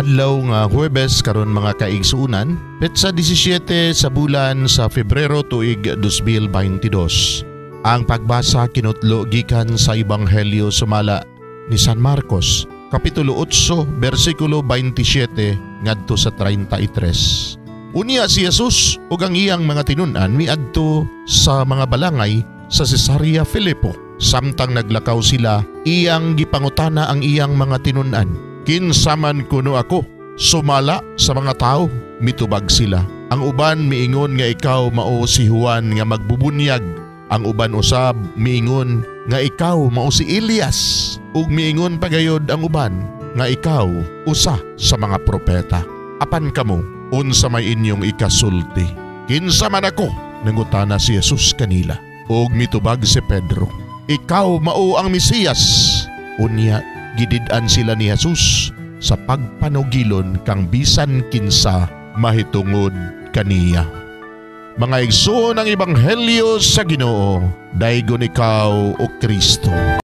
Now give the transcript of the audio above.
Adlaw nga Huwebes karon, mga kaigsuonan, petsa 17 sa bulan sa Febrero, tuig 2022. Ang pagbasa kinutlo gikan sa Ebanghelyo sumala ni San Marcos, Kapitulo 8, bersikulo 27 ngadto sa 33. Unya si Jesus ug ang iyang mga tinun-an miadto sa mga balangay sa Cesarea Filipo. Samtang naglakaw sila, iyang gipangutana ang iyang mga tinun-an, "Kinsa man kuno ako sumala sa mga tao?" Mitubag sila, "Ang uban miingon nga ikaw mao si Juan nga magbubunyag. Ang uban usab miingon nga ikaw mao si Elias. Ug miingon pagayod ang uban nga ikaw usa sa mga propeta. Apan kamo, unsa may inyong ikasulti? Kinsa man ako?" nangutana si Jesus kanila. Ug mitubag si Pedro, "Ikaw mao ang Mesiyas." Unya gidid-an sila ni Jesus sa pagpanugilon kang bisan kinsa mahitungod kaniya. Mga igsoon, ang Ebanghelyo sa Ginoo. Daygon ikaw, o Kristo.